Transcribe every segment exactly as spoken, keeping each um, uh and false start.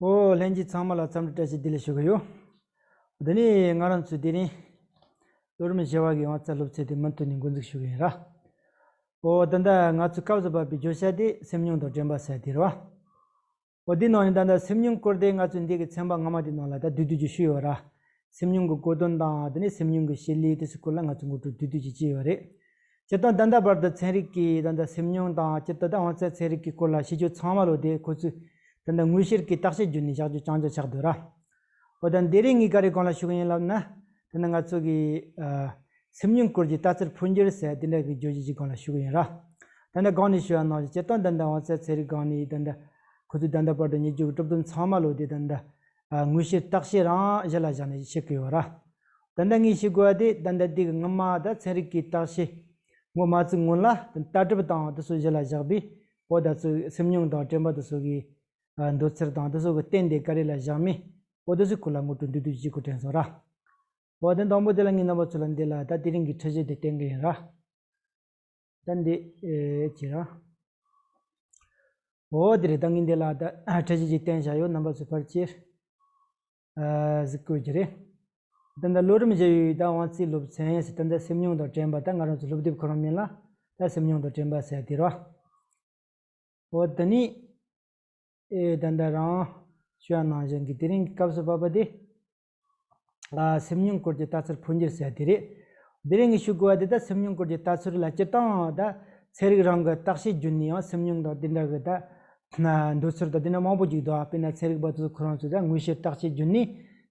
ཨོ། ལྷན་རྒྱས་ཚང་མ་ལ་འཚམས་འདྲི་བཀྲ་ཤིས་བདེ་ལེགས་ཞུ་གི་ཡོད། འདི་ནས་ང་རང་ཚོ་དེ་རིང་ལོ་རིམ་བཞི་བ་གི་དབང་རྩ་སློབ་ཚན་དེ་མུ་མཐུད་ནས་འགོ་འཛུགས་ཞུ་གི་ཡིན་ར། ཨོ། ད་ལྟ་ང་ཚོ་སྐབས་སུ་བབས་པའི་བརྗོད་བྱ་དེ་སེམས་མྱོང་དང་དྲན་པ་ཟེར་དེ་རེད་བ། ཨོ། དེ་ནང་ནས་ད་ལྟ་སེམས་མྱོང་སྐོར་དེ་ང་ཚོ་འདི་གི་ཚན་པ་སྔ་མ་དེ་ནང་ལ་ད་བསྡུས་བསྡུས་ཀྱི་ཞུས་ཡོད་ར། སེམས་མྱོང་གི་གོ་དོན་དང་དེ་ནས་སེམས་མྱོང་གི་བྱེད་ལས་དེ་ཚོའི་སྐོར་ལ་ང་ཚོ་ངོ་སྤྲོད་བསྡུས་བསྡུས་ཀྱི་བྱས་ཡོད་རེད། སྤྱིར་བཏང་ད་ལྟ་བར་དུ་ཚན་རིག་གི་ད་ལྟ་སེམས་མྱོང་དང་སྤྱིར་བཏང་ད་དབང་རྩ་ཚན་རིག་གི་སྐོར་ལ་ཤེས་རྒྱུ་ཚང་མ་ལོ་དེ་ཁོ་ཚོས་ད་ལྟ་དངོས་བཤེར་གྱི་བརྟག་དཔྱད་བརྒྱུད་ནས་བཞག་རྒྱུ་རྐྱང་རྐྱང་ཆགས་འདུག་ར། འོ། ད་འདི་རིང་ངས་ག་རེ་སྒང་ལ་ཞུ་གི་ཡིན་ལབ་ན། ད་ནི་ང་ཚོ་གི་ཨ། སེམས་མྱོང་སྐོར་གྱི་ལྟ་ཚུལ་འཕོ་འགྱུར་ཟེར་དེ་འདྲ་གི་བརྗོད་གཞི་ཅིག་སྒང་ལ་ཞུ་གི་ཡིན་ར། ད་ལྟ་སྒང་ནས་ཞུ་བ་ནང་བཞིན་སྤྱིར་བཏང་ད་ལྟ་དབང་རྩ་ཚན་རིག་སྒང་ནས་ད་ལྟ་ཁོ་ཚོས་ད་ལྟ་བར་དུ་ཉེ་རྒྱུ་གི་གྲུབ་དོན་ཚང་མ་ལོ་དེ་ད་ལྟ་ཨ། དངོས་བཤེར་བརྟག་དཔྱད་རང་གཞི་ལ་བཞག་ནས་བཤད་ཀྱི་ཡོད་ར། ད་ལྟ་ངས་ཞུ་དགོས་པ་དེ་ད་ལྟ་འདི་གི་སྔོན་མ་ད་ཚན་རིག་གི་བརྟག་དཔྱད་ངོ་མ་བཙུགས་སྔོན་ལ་ད་ལྟ་གྲུབ་དང་དེ་ཚོ་གཞི་ལ་བཞག་པའི་འོ་ད་ཚོ་སེམས་མྱོང་དང་དྲན་པ་དེ་ཚོ་གི་ཨ། འདོད་ཚུལ་དང་དེ་ཚོ་གི་སྟེང་དེ་ག་རེ་ལ་བཞག་མིན། འོ། དེ་ཚོའི་སྐོར་ལ་ངོ་སྤྲོད་བསྡུས་བསྡུས་ཅིག་གོ་དྲན་སོང་ར། འོ། དེ་དང་པོ་དེ་ལ་ངས་རྣམ་པ་ཚོ་ལ་འདི་ལ་ད་དེ་རིང་གི་འཁྲིད་གཞི་དེ་བསྟན་གི་ཡིན་ར། ད་འདི་ཨེ་ཅི་ར། འོ། དེ་རེད། ད་ངས་འདི་ལ་ད་འཁྲིད་གཞི་ཅིག་བསྟན་བཞག་ཡོད། རྣམ་པ་ཚོས་ཕལ་ཆེར་ཨ། གཟིགས་དགོས་ཀྱི་རེད། ད་ལྟ་ལོ་རིམ་བཞི་བའི་ད་དབང་རྩའི་སློབ་ཚན་ཟེར། ད་ལྟ་སེམས་མྱོང་དང་དྲན་པ། ད་ང་རང་ཚོ་སློབ་དེབ་ཁོ་རང་མིང་ལ་ད་སེམས་མྱོང་དང་དྲན་པ་ཟེར་དེ་རེད་བ། འོ། དེ་ནས་ཨེ། ད་ལྟ་རང་ཞུ་བ་ནང་བཞིན་གྱི་དེ་རིང་གི་སྐབས་སུ་བབས་པ་དེ་ཨ། སེམས་མྱོང་སྐོར་གྱི་ལྟ་ཚུལ་འཕོ་འགྱུར་ཟེར་དེ་རེད། དེ་རིང་ངས་ཞུ་དགོས་པ་དེ་ད་སེམས་མྱོང་སྐོར་གྱི་ལྟ་ཚུལ་ལ་སྤྱིར་བཏང་ད་ཚན་རིག་རང་གི་བརྟག་དཔྱད་བརྒྱུད་ནས་ཡང་སེམས་མྱོང་དང་དེ་འདྲ་གི་ད་འདོད་ཚུལ་དང་དེ་འདྲ་མང་པོ་ཅིག་འདུག་ཨ། དཔེར་ན་ཚན་རིག་པ་ཚོ་ཁོ་རང་ཚོས་ད་དངོས་བཤེར་བརྟག་དཔྱད་བརྒྱུད་ནས་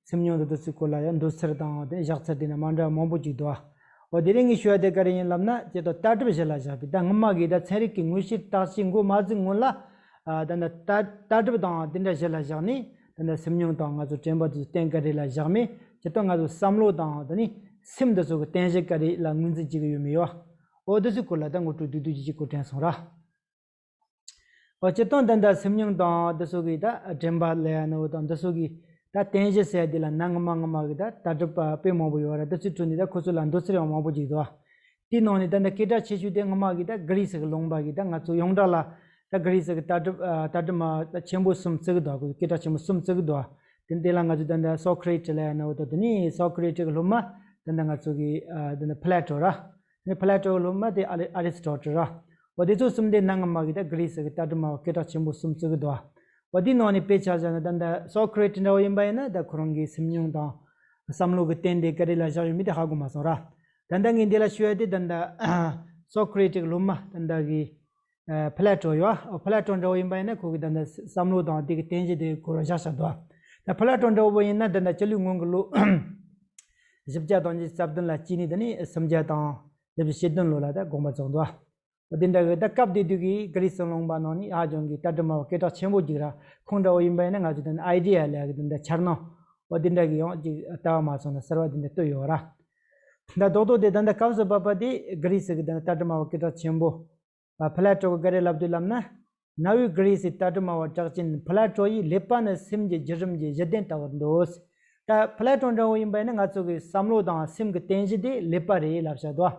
སེམས་མྱོང་དང་དེ་ཚོའི་སྐོར་ལ་ཡང་འདོད་ཚུལ་དང་དེ་བཞག་ཚུལ་དེ་འདྲ་མ་འདྲ་བ་མང་པོ་ཅིག་འདུག་ཨ། འོ། དེ་རིང་ངས་ཞུ་བ་དེ་ག་རེ་ཡིན་ལབ་ན། སྤྱིར་བཏང་ལྟ་གྲུབ་གཞི་ལ་བཞག་པའི་ད་སྔོན་མ་གི་ད་ཚན་རིག་གི་དངོས་བཤེར་བརྟག་དཔྱད་འགོ་མ་བཙུགས་སྔོན་ལ་ཨ། ད་ནི་ལྟ་ལྟ་གྲུབ་དང་དེ་འདྲ་གཞི་ལ་བཞག་ནས་ད་ནི་སེམས་མྱོང་དང་ང་ཚོ་དྲན་པ་དེ་ཚོ་སྟེང་ག་རེ་ལ་བཞག་མིན། སྤྱིར་བཏང་ང་ཚོ་བསམ་བློ་དང་དེ་ནི་སེམས་འདི་ཚོ་གི་རྟེན་གཞི་ག་རེ་ལ་ངོས་འཛིན་བྱེད་ཀྱི་ཡོད་མེད་ཡོད། འོ། དེ་ཚོའི་སྐོར་ལ་ད་ངོ་སྤྲོད་བསྡུས་བསྡུས་ཅིག་གོ་དྲན་སོང་ར། འོ། སྤྱིར་བཏང་ད་ལྟ་སེམས་མྱོང་དང་འདི་ཚོ་གི་ད་དྲན་པ་ལབ་ཡ་ནི། འོ། དང་འདི་ཚོ་གི་ད་རྟེན་གཞི་ཟེར་དེ་ལ་ན་སྔ་མ་སྔ་མ་གི་ད་ལྟ་གྲུབ་པ་དཔེ་མང་པོ་ཡོད་ར། འདི་ཚོའི་ཁྲོད་ནས་ད་ཁོ་ཚོ་ལ་འདོད་ཚུལ་ཡང་མང་པོ་ཅིག་འདུག་ཨ། དེའི་ནང་ནས་ད་ལྟ་སྐད་གྲགས་ཆེ་ཤོས་དེ་སྔ་མ་གི་ད་གྷི་རི་སི་གི་ལུང་པ་གི་ད་ང་ཚོ་ཡོངས་གྲགས་ལ་ད་གྷི་རི་སི་གི་ལྟ་གྲུབ་ཨ། ལྟ་གྲུབ་མ་ད་ཆེན་པོ་གསུམ་བརྩི་གི་འདུག་ཨ། ཁོ་ཚོ་སྐད་གྲགས་ཆེན་པོ་གསུམ་བརྩི་གི་འདུག་ཨ། དེ་འདི་ལ་ང་ཚོ་ད་ལྟ་སོ་ཁི་རེ་ཊི་ལབ་ཡ་ནི། འོ། ད་དེ་ནས་སོ་ཁི་རེ་ཊི་གི་སློབ་མ་ད་ལྟ་ང་ཚོ་གི་ཨ། ད་ལྟ་ཕ་ལེ་ཊོ་ར། དེ་ནས་ཕ་ལེ་ཊོ་གི་སློབ་མ་དེ་ཨ་རི་ཨ་རི་སི་ཊོ་ཊལ་ར། འོ། དེ་ཚོ་གསུམ་དེ་ན་སྔ་མ་གི་ད་གྷི་རི་སི་གི་ལྟ་གྲུབ་སྨྲ་བ་སྐད་གྲགས་ཆེན་པོ་གསུམ་བརྩི་གི་འདུག་ཨ། འོ། དེའི་ནང་ནས་དཔེ་ཆ་བཞག་ན་ད་ལྟ་སོ་ཁི་རེ་ཊི་འདྲ་བོ་ཡིན་པ་ཡིན་ན། ད་ཁོ་རང་གི་སེམས་མྱོང་དང་བསམ་བློ་གི་རྟེན་དེ་ག་རེ་ལ་བཞག་ཡོད་མེད་དེ་ཧ་གོ་མ་སོང་ར། ད་ལྟ་ངས་འདི་ལ་ཞུ་ཡ་དེ་ད་ལྟ་སོ་ཁི་རེ་ཊི་གི་སློབ་མ་ད་ལྟ་གི་ཨ། ཕ་ལེ་ཊོ་ཡོད་ཨ། ཕ་ལེ་ཊོ་འདྲ་བོ་ཡིན་པ་ཡིན་ན་ཁོ་གི་ད་ལྟ་བསམ་བློ་དང་དེ་གི་རྟེན་གཞི་དེ་ཁོ་རང་བཞག་བཞག་འདུག་ཨ། ད་ཕ་ལེ་ཊོ་འདྲ་བོ་ཡིན་ན་ད་ལྟ་སྤྱི་ལོའི་སྔོན་གི་ལོ་བཞི་བརྒྱ་དང་ཉི་ཤུ་རྩ་བདུན་ལ་སྐྱེས་ནས། དེ་ནས་སུམ་བརྒྱ་དང་བཞི་བཅུ་ཞེ་བདུན་ལོ་ལ་ད་དགོངས་པ་རྫོགས་འདུག་ཨ། འོ། དེ་འདྲ་གི་ད་སྐབས་དེ་དུས་ཀྱི་གྷི་རི་སི་ལུང་པ་ནང་ནས་ཧ་ཅང་གི་ལྟ་གྲུབ་སྨྲ་བ་སྐད་གྲགས་ཆེན་པོ་ཅིག་ར། ཁོང་འདྲ་བོ་ཡིན་པ་ཡིན་ན་ང་ཚོ་དེ་ནས་ཨའི་ཌི་ཡ་ལབ་ཡ་གི་དེ་འདྲ་འཆར་སྣང་། འོ། དེ་འདྲ་གི་ཡང་ཅིག་ལྟ་བ་མ་སོང་ན་གསར་བ་དེ་འདྲ་བཏོད་ཡོད་ར། ད་རྡོག་རྡོག་དེ་ད་ལྟ་སྐབས་སུ་བབས་པ་དེ་གྷི་རི་སི་གི་ད་ལྟ་ལྟ་གྲུབ་སྨྲ་བ་སྐད་གྲགས་ཆེན་པོ་ཕ་ལེ་ཊོ་གི་ག་རེ་ལབ་འདུག་ལབ་ན། གནའ་བོའི་གྷི་རི་སིའི་ལྟ་གྲུབ་སྨྲ་བ་གྲགས་ཅན་ཕ་ལེ་ཊོ་ཡིས་ཀླད་པ་ནི་སེམས་ཀྱི་བརྒྱུད་རིམ་གྱི་གཞི་རྟེན་ལྟ་བུར་འདོད། ད་ཕ་ལེ་ཊོ་འདྲ་བོ་ཡིན་པ་ཡིན་ན་ང་ཚོ་གི་བསམ་བློ་དང་སེམས་ཀྱི་རྟེན་གཞི་དེ་ཀླད་པ་རེད་ལབ་བཞག་འདུག་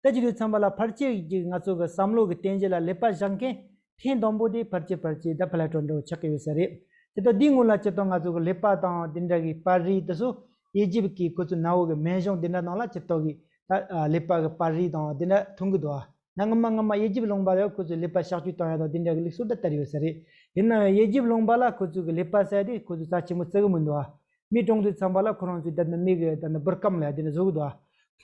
ད་བྱེད་དུས་ཙམ་པ་ལ་ཕལ་ཆེར་གྱི་ང་ཚོ་གི་བསམ་བློ་གི་རྟེན་གཞི་ལ་ཀླད་པ་བཞག་མཁན་ཐེངས་དང་པོ་དེ་ཕལ་ཆེར་ཕལ་ཆེར་ད་ཕ་ལེ་ཊོ་འདྲ་བོ་ཆགས་ཀྱི་ཡོད་ས་རེད། དེ་ལྟར་འདིའི་སྔོན་ལ་སྤྱིར་བཏང་ང་ཚོ་གི་ཀླད་པ་དང་དེ་འདྲ་གི་པར་རིས་དེ་ཚོ་ཨི་ཇིབ་ཀྱི་ཁོ་ཚོའི་གནའ་བོ་གི་སྨན་གཞུང་དེ་འདྲ་ནང་ལ་སྤྱིར་བཏང་གི་ད་ཀླད་པ་གི་པར་རིས་དང་དེ་འདྲ་མཐོང་གི་འདུག་ན་སྔ་མ་སྔ་མ་ཨི་ཇིབ་ལུང་པ་ལ་ཁོ་ཚོས་ཀླད་པ་གཤག་བཅོས་བཏང་ཡ་དང་དེ་འདྲ་གི་ལུགས་སྲོལ་ད་དར་ཡོད་ས་རེད། ཡིན་ན་ཡང་ཨི་ཇིབ་ལུང་པ་ལ་ཁོ་ཚོས་གི་ཀླད་པ་ཟེར་ཡ་དེ་ཁོ་ཚོས་རྩ་ཆེན་པོ་བརྩི་གི་མི་འདུག་མི་གྲོངས་དུས་ཙམ་པ་ལ་ཁོ་རང་ཚོས་ད་ནི་མི་གི་ད་ནི་བུ་སྐམ་ལ་དེ་འདྲ་བཟོ་གི་འདུག་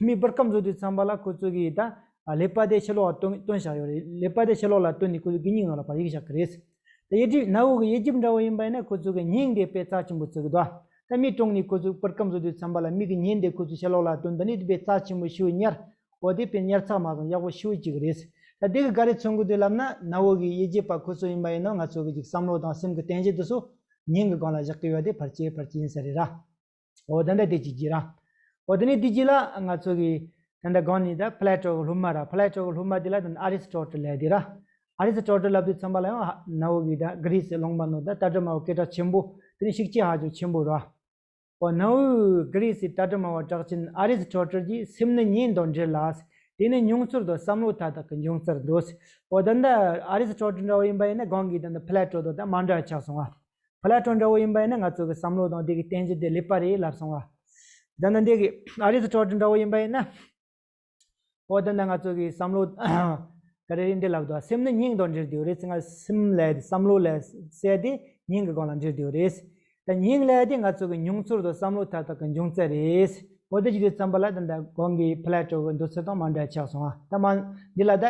མི་བུ་སྐམ་བཟོ་དུས་ཙམ་པ་ལ་ཁོ་ཚོས་གི་ད་ཀླད་པ་དེ་ཕྱི་ལོགས་ལ་བཏོན་བཏོན་བཞག་ཡོད་རེད། ཀླད་པ་དེ་ཕྱི་ལོགས་ལ་བཏོན་ནས་ཁོ་ཚོས་གི་སྙིང་ནང་ལ་ཕར་ཡིག་བཞག་གི་རེད། ད་ཨི་ཇིབ་གནའ་བོ་གི་ཨི་ཇིབ་འདྲ་བོ་ཡིན་པ་ཡིན་ན་ཁོ་ཚོས་གི་སྙིང་དེ་དཔེ་རྩ་ཆེན་པོ་བརྩི་གི་འདུག་ད་མི་གྲོངས་ནས་ཁོ་ཚོས་བུ་སྐམ་བཟོ་དུས་ཙམ་པ་ལ་མི་གི་སྙིང་དེ་ཁོ་ཚོས་ཕྱི་ལོགས་ལ་བཏོན། ད་ནི་དེ་དཔེ་རྩ་ཆེན་པོ་ཞེ་པོ་ཉར། འོ། དེ་དཔེ་ཉར་ཚགས་མ་སོང་ཡག་པོ་ཞེ་པོ་ཅིག་རེད། ད་དེ་གི་ག་རེ་མཚོན་གི་འདུག་ལབ་ན། གནའ་བོ་གི་ཨི་ཇིབ་པ་ཁོ་ཚོ་ཡིན་པ་ཡིན་ན་ང་ཚོ་གི་ཅིག་བསམ་བློ་དང་སེམས་ཀྱི་རྟེན་གཞི་དེ་ཚོ་སྙིང་གི་སྒང་ལ་བཞག་གི་ཡོད་དེ་ཕལ་ཆེར་ཕལ་ཆེར་ཡིན་ས་རེད་ར། འོ། ད་ལྟ་དེ་གཅིག་གཅིག་ར། འོ། དེ་ནས་དེ་གཅིག་ལ་ང་ཚོ་གི་ད་ལྟ་སྒང་ནས་ད་ཕ་ལེ་ཊོ་གི་སློབ་མ་ར། ཕ་ལེ་ཊོ་གི་སློབ་མ་དེ་ལ་ད་ཨ་རི་སི་ཊོ་ཊལ་ལབ་དེ་ར། ཨ་རི་སི་ཊོ་ཊལ་ལབ་དུས་ཙམ་པ་ལ་ཡང་གནའ་བོ་གི་ད་གྷི་རི་སི་ལུང་པ་ནང་ད་ལྟ་གྲུབ་སྨྲ་བ་སྐད་གྲགས་ཆེན་པོ། དེ་ནས་ཤུགས་རྐྱེན་ཧ་ཅང་ཆེན་པོ་ར། འོ། གནའ་བོའི་གྷི་རི་སིའི་ལྟ་གྲུབ་སྨྲ་བ་གྲགས་ཅན་ཨ་རི་སི་ཊོ་ཊལ་གྱིས་སེམས་ནི་ཉིད་དང་འབྲེལ་ལ། དེ་ནི་མྱོང་ཚོར་དང་བསམ་བློ་མཐའ་དག་གི་འབྱུང་རྩར་འདོད། འོ། ད་ལྟ་ཨ་རི་སི་ཊོ་ཊལ་འདྲ་བོ་ཡིན་པ་ཡིན་ན་སྒང་གི་ད་ལྟ་ཕ་ལེ་ཊོ་དང་ད་མ་འདྲ་བ་ཆགས་སོང་ང་། ཕ་ལ་ཊོ་འདྲ་བོ་ཡིན་པ་ཡིན་ན་ང་ཚོ་གི་བསམ་བློ་དང་དེ་གི་རྟེན་གཞི་དེ་ལེགས་པ་རེད་ལབ་སོང་བ། ད་ནི་འདི་གི་ཨ་རི་སི་ཊོ་ཊལ་འདྲ་བོ་ཡིན་པ་ཡིན་ན། འོ་ད་ནི་ང་ཚོ་གི་བསམ་བློ་ག་རེ་རེད་འདི་ལབ་འདུག་སེམས་ནི་སྙིང་དང་འབྲེལ་བསྡད་ཡོད་རེད། ང་སེམས་ལབ་ཡ་དེ་བསམ་བློ་ལབ་ཟེར་ཡ་དེ་སྙིང་གི་སྒང་ལ་འབྲེལ་བསྡད་ཡོད་རེད། ད་སྙིང་ལབ་ཡ་དེ་ང་ཚོ་གི་མྱོང་ཚོར་དང་བསམ་བློ་མཐའ་དག་གི་འབྱུང་རྩ་རེད། འོ་དེ་བྱེད་དུས་ཙམ་པ་ལ་ད་ལྟ་གོང་གི་ཕ་ལ་ཊོ་གི་འདོད་ཚུལ་དང་མ་འདྲ་ཆགས་སོང་ཨ། ད་མ་འདི་ལ་ད་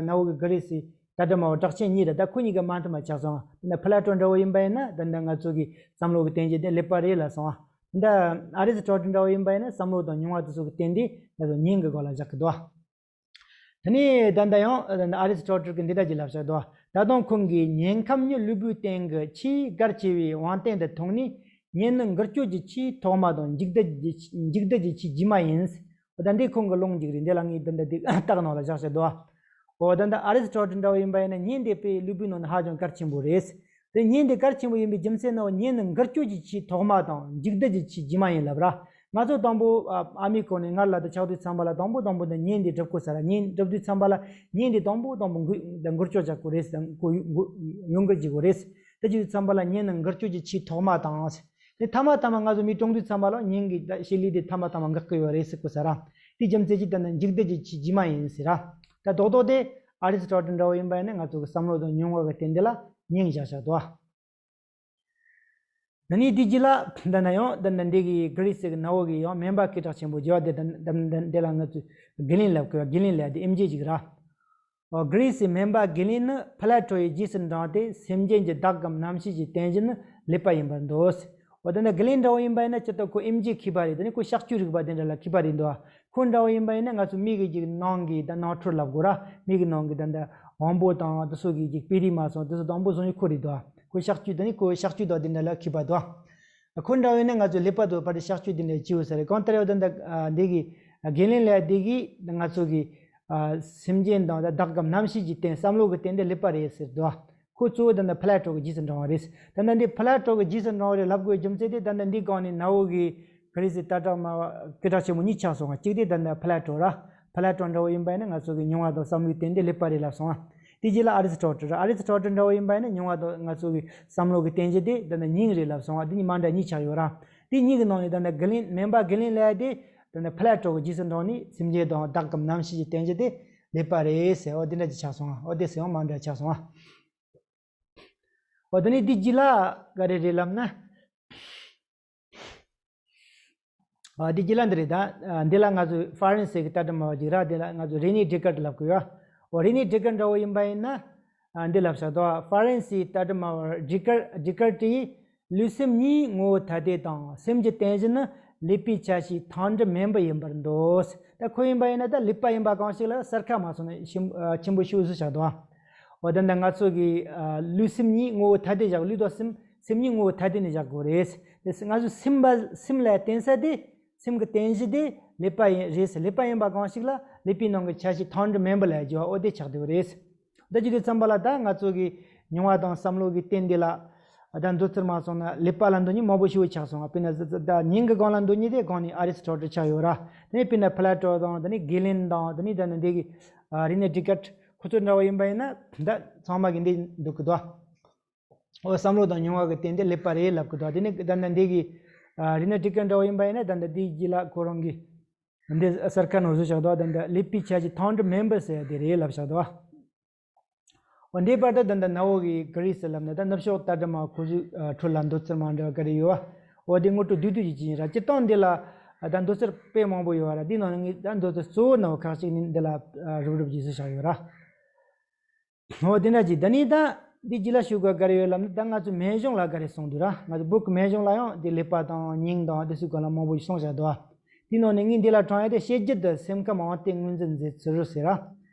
ནའོ་གི་གྷི་རི་སི་ལྟ་གྲུབ་སྨྲ་བ་གྲགས་ཆེན་གཉིས་རེད། ད་ཁོ་གཉིས་ཀ་མ་མཐུན་པ་ཆགས་སོང་ཨ། ད་ཕ་ལ་ཊོ་འདྲ་བོ་ཡིན་པ་ཡིན་ན་ད་ལྟ་ང་ཚོ་གི་བསམ་བློ་གི་རྟེན་གཞི་དེ་ལེགས་པ་རེད་ལབ་སོང་ཨ། ད་ཨ་རི་སི་ཊོ་ཊལ་འདྲ་བོ་ཡིན་པ་ཡིན་ན་བསམ་བློ་དང་མྱོང་བ་དེ་ཚོ་གི་རྟེན་དེ་ང་ཚོ་སྙིང་གི་སྒང་ལ་བཞག་གི་འདུག་ད་ནི་ད་ལྟ་ཡང་ཨ་རི་སི་ཊོ་ཊལ་གྱིས་འདི་འདྲ་ཅིག་ལབ་བཞག་འདུག་ད་དུང་ཁོང་གིས་ཉེན་ཁམས་ནི་ལུས་པོའི་སྟེང་གི་ཆེས་གལ་ཆེ་བའི་དབང་རྟེན་དུ་མཐོང་ནས། ཉེན་ནི་འགུལ་སྐྱོད་ཀྱི་ཆེས་ཐོག་མ་དང་འཇིག་ལྡད་ཀྱི་འཇིག་ལྡད་ཀྱི་ཆེས་རྗེས་མ་ཡིན། ད་འདི་ཁོང་གི་ལུང་ཅིག་རེད། འདི་ལ་ངས་ད་ལྟ་འདི་རྟགས་ནང་ལ་བཞག་བཞག་འདུག་འོ་ད་ལྟ་ཨ་རི་སི་ཊོ་ཊལ་འདྲ་བོ་ཡིན་པ་ཡིན་ན་ཉེན་དེ་དཔེ་ལུས་པོའི་ནང་ནས་ཧ་ཅང་གལ་ཆེན་པོ་རེད། དེ་ཉེན་དེ་གལ་ཆེན་པོ་ཡིན་པའི་རྒྱུ་མཚན་ནི་ཉེན་ནི་འགུལ་སྐྱོད་ཀྱི་ཆེས་ཐོག་མ་དང་འཇིག་ལྡད་ཀྱི་ཆེས་རྗེས་མ་ཡིན་ལབ་ར། ང་ཚོ་དང་པོ་ཨ་མའི་གོ་ནས་མངལ་ལ་དུ་ཆགས་དུས་ཙམ་པ་ལ་དང་པོ་དང་པོ་འདི་ཉེན་འདི་སྒྲུབ་དགོས་ས་ར། ཉེན་སྒྲུབ་དུས་ཙམ་པ་ལ་ཉེན་འདི་དང་པོ་དང་པོ་འགུལ་འགུལ་སྐྱོད་བྱ་དགོས་རེད། འགུལ་འགུལ་ཡོང་འགུལ་བྱེད་དགོས་རེད། དེ་བྱེད་དུས་ཙམ་པ་ལ་ཉེན་ནི་འགུལ་སྐྱོད་ཀྱི་ཆེས་ཐོག་མ་དང་། དེ་ཐ་མ་ཐ་མ་ང་ཚོ་མི་གྲོངས་དུས་ཙམ་པ་ལ་ཉིན་གྱི་ད་ཤི་ལི་དེ་ཐ་མ་ཐ་མ་འགག་གི་ཡོད་རེད་ཟེར་དགོས་ས་ར། དེའི་རྒྱུ་མཚན་གྱིས་ད་ནི་འཇིག་ལྡད་ཀྱི་ཆེས་རྗེས་མ་ཡིན་ཟེར་ར། ད་རྡོག་རྡོག་དེ་ཨ་རི་སི་ཊོ་ཊལ་འདྲ་བོ་ཡིན་པ་ཡིན་ན་ང་ཚོ་གི་བསམ་བློ་དང་མྱོང་བ་གི་རྟེན་འདི་ལ་སྙིང་བཞག་བཞག་འདུག་ད་ནི་དེ་རྗེས་ལ་ད་ན་ཡང་ད་ན་འདི་གི་གྷི་རི་སི་གི་ནའོ་གི་ཡང་སྨན་པ་སྐད་གྲགས་ཆེན་པོ་བརྒྱ་བ་དེ་ད་ད་འདི་ལ་ང་ཚོ་གི་ལིན་ལབ་གི་གི་ལིན་ལབ་དེ་ཨེམ་ཆི་ཅིག་ར། འོ་གྷི་རི་སིའི་སྨན་པ་གི་ལིན་ནི་ཕ་ལ་ཊོ་ཡི་རྗེས་སུ་འབྲངས་ཏེ་སེམས་ཅན་གྱི་བདག་གམ་རྣམ་ཤེས་ཀྱི་རྟེན་གཞི་ནི་ལེགས་པ་ཡིན་པར་འདོད། འོ་དེ་ནི་གི་ལིན་འདྲ་བོ་ཡིན་པ་ཡིན་ན་ཅི་ལྟར་ཁོ་ཨེམ་ཆི་མཁས་པ་རེད། དེ་ནི་ཁོ་གཤག་བཅོས་རིག་པ་དེ་འདྲ་ལ་མཁས་པ་རེད་འདུག་ཁོ་འདྲ་བོ་ཡིན་པ་ཡིན་ན་ང་ཚོ་མི་གི་ཅིག་ནང་གི་ད་ནང་ཁྲོལ་ལབ་དགོས་ར། མི་གི་ནང་གི་ད་ད་དབང་པོ་དང་དེ་ཚོ་གི་ཅིག་པི་རི་མ་སོང་དེ་ཚོ་དང་པོ་བཟུང་ཡོད་ཁོ་རེད་འདུག་ཁོ་གཤག་བཅོས་དེ་ནི་ཁོ་གཤག་བཅོས་དང་དེ་འདྲ་ལ་མཁས་པ་འདུག་ཁོ་འདྲ་བས་ནི་ང་ཚོ་ལེགས་པ་དང་བར་དུ་གཤག་བཅོས་དེ་འདྲ་བྱེད་འོས་ས་རེད། གང་ལྟར་ཡང་ད་ད་འདི་གི་གི་ལིན་ལབ་འདི་གི་ང་ཚོ་གི་སེམས་ཅན་དང་ད་བདག་གམ་རྣམ་ཤེས་ཀྱི་རྟེན་བསམ་བློ་གི་རྟེན་དེ་ལེགས་པ་རེད་ཟེར་འདུག་ཁོ་གཙོ་བོ་ད་ད་ཕ་ལ་ཊོ་གི་རྗེས་སུ་འབྲང་བ་རེད། ད་ད་འདི་ཕ་ལ་ཊོ་གི་རྗེས་སུ་འབྲང་བ་རེད་ལབ་དགོས་རྒྱུ་མཚན་དེ་ད་ད་འདི་སྒང་ནས་ནའོ་གི་གྷི་རི་སི་ལྟ་གྲུབ་སྨྲ་བ་སྐད་གྲགས་ཆེན་པོ་གཉིས་ཆགས་སོང་བ། གཅིག་དེ་ད་ད་ཕ་ལ་ཊོ་ར། ཕ་ལ་ཊོ་འདྲ་བོ་ཡིན་པ་ཡིན་ན་ང་ཚོ་གི་མྱོང་བ་དང་བསམ་བློའི་རྟེན་དེ་ལེགས་པ་རེད་ལབ་སོང་བ། དེ་རྗེས་ལ་ཨ་རི་སི་ཊོ་ཊལ་ར། ཨ་རི་སི་ཊོ་ཊལ་འདྲ་བོ་ཡིན་པ་ཡིན་ན་མྱོང་བ་དང་ང་ཚོ་གི་བསམ་བློ་གི་རྟེན་གཞི་དེ་ད་ནི་སྙིང་རེད་ལབ་སོང་བ། དེ་གཉིས་མ་འདྲ་གཉིས་ཆགས་ཡོད་ར། དེ་གཉིས་ཀྱི་ནང་ནས་ད་ནི་གི་ལིན་སྨན་པ་གི་ལིན་ལབ་ཡ་དེ་ད་ནི་ཕ་ལ་ཊོ་གི་རྗེས་སུ་འབྲངས་ནས་སེམས་ཅན་དང་བདག་གམ་རྣམ་ཤེས་ཀྱི་རྟེན་གཞི་དེ་ལེགས་པ་རེད་ཟེར་བ་དེ་འདྲ་ཅིག་ཆགས་སོང་བ། འོ་དེ་ཟེར་བ་མ་འདྲ་ཆགས་སོང་བ། འོ་དེ་ནས་དེ་རྗེས་ལ་ག་རེ་རེད་ལབ་ན། ཨ་འདི་རྗེས་ལ་འདི་རེད་ད། ཨ་འདི་ལ་ང་ཚོ་ཧྥ་རན་སི་གི་ལྟ་གྲུབ་སྨྲ་བ་ཅིག་ར། འདི་ལ་ང་ཚོ་རེ་ནི་ཌི་ཀར་ཊི་ལབ་གི་ཡོད། འོ་རེ་ནི་ཌི་ཀར་ཊི་འདྲ་བོ་ཡིན་པ་ཡིན་ན། ཨ་འདི་ལབ་བཞག་འདུག་ཧྥ་རན་སིའི་ལྟ་གྲུབ་སྨྲ་བ་ཌི་ཀར་ཌི་ཀར་ཊི་ཡིས་ལུས་སེམས་གཉིས་ངོ་བོ་ཐ་དད་དང་སེམས་ཀྱི་རྟེན་གཞི་ནི་ལེགས་པའི་ཆ་ཤས་ཐང་འབྲི་མིན་པ་ཡིན་པར་འདོད། ད་ཁོ་ཡིན་པ་ཡིན་ན་ད་ལེགས་པ་ཡིན་པ་གང་ཞིག་ལ་གསལ་ཁ་མ་སོང་ན་ཆེན་ཆེན་པོ་ཞིག་བཟོས་བཞག་འདུག་འོ་ད་ནི་ང་ཚོ་གི་ལུས་སེམས་གཉིས་ངོ་བོ་ཐ་དད་བཞག་ལུས་དང་སེམས་སེམས་གཉིས་ངོ་བོ་ཐ་དད་ནས་བཞག་དགོས་རེད། དེ་ང་ཚོ་སེམས་པ་སེམས་ལ་བརྟེན་ས་དེ་སེམས་ཀྱི་རྟེན་གཞི་དེ་ལེགས་པ་ཡིན་རེད་ཟེར། ལེགས་པ་ཡིན་པ་གང་ཞིག་ལ་ལེགས་པའི་ནང་གི་ཆ་ཤས་ཐང་འབྲི་མིན་པ་ལ་བརྗོད་པ་འོ་དེ་ཆགས་བསྡད་པ་རེད། ད་ཅི་དུས་ཙམ་པ་ལ་ད་ང་ཚོ་གི་མྱོང་བ་དང་བསམ་བློ་གི་རྟེན་འདི་ལ་ད་འདོད་ཚུལ་མ་སོང་ན་ལེགས་པ་ལ་འདོད་མཁན་མང་པོ་ཞིག་ཆགས་སོང་བ། དཔེར་ན་ད་ཉིན་གྱི་སྒང་ལ་འདོད་མཁན་དེ་གང་ནས་ཨ་རི་སི་ཊོ་ཊལ་ཆགས་ཡོད་ར། དེ་ནས་དཔེར་ན་ཕ་ལ་ཊོ་དང་དེ་ནས་གི་ལིན་དང་དེ་ནས་ད་ནི་འདི་གི་རེ་ནི་ཌི་ཀར་ཊི་ཁོ་ཚོ་འདྲ་བོ་ཡིན་པ་ཡིན་ན་ད་ཚང་མ་གི་འདི་འདུག་གི་འདུག་འོ་བསམ་བློ་དང་མྱོང་བ་གི་རྟེན་དེ་ལེགས་པ་རེད་ལབ་གི་འདུག་དེ་ནས་ད་ནི་འདི་གི་རེ་ནི་ཌི་ཀར་ཊི་འདྲ་བོ་ཡིན་པ་ཡིན་ན་ད་ནི་འདི་རྗེས་ལ་ཁོ་རང་གི་འདི་གསལ་ཁ་ནང་བཟོས་བཞག་འདུག་ད་ནི་ལེགས་པའི་ཆ་ཤས་ཐང་འབྲི་མིན་པ་ཟེར་ཡ་དེ་རེད་ལབ་བཞག་འདུག་འོ་འདིའི་བར་དུ་ད་ལྟ་ནའོ་གི་གྷི་རི་སི་ལབ་ན་ད་ནུབ་ཕྱོགས་ལྟ་གྲུབ་སྨྲ་བ་ཁོ་ཚོའི་ཁྲོད་ལ་འདོད་ཚུལ་མ་འདྲ་བ་ག་རེ་ཡོད་བ། འོ་དེ་ངོ་སྤྲོད་བསྡུས་བསྡུས་ཀྱིས་བྱས་ཡིན་ར། སྤྱིར་བཏང་འདི་ལ་ད་འདོད་ཚུལ་དཔེ་མང་པོ་ཡོད་བ་ར། འདི་ནང་ནས་ངས་ད་འདོད་ཚུལ་གཙོ་བོ་ནང་བ་ཁག་ཅིག་ནི་འདི་ལ་རུབ་རུབ་ཀྱིས་བཟོས་བཞག་ཡོད་ར། འོ་དེ་འདྲ་ཅིག་ད་ནི་ད་འདི་རྗེས་ལ་ཞུ་དགོས་ག་རེ་ཡོད་ལབ་ན་ད་ང་ཚོ་སྨན་གཞུང་ལ་ག་རེ་གསུངས་འདུག་ར། ང་ཚོ་བོད་ཀྱི་སྨན་གཞུང་ལ་ཡང་འདི་ཀླད་པ་དང་སྙིང་དང་འདི་ཚོའི་སྐོར་ལ་མང་པོ་ཞིག་གསུངས་བཞག་འདུག་བ། དེའི་ནང་ནས་ངས་འདི་ལ་དྲངས་ཡ་དེ་བཤད་རྒྱུད་དུ་སེམས་ཁམས་དབང་རྟེན་ངོས་འཛིན་མཛད་ཚུལ་ཟེར་ར།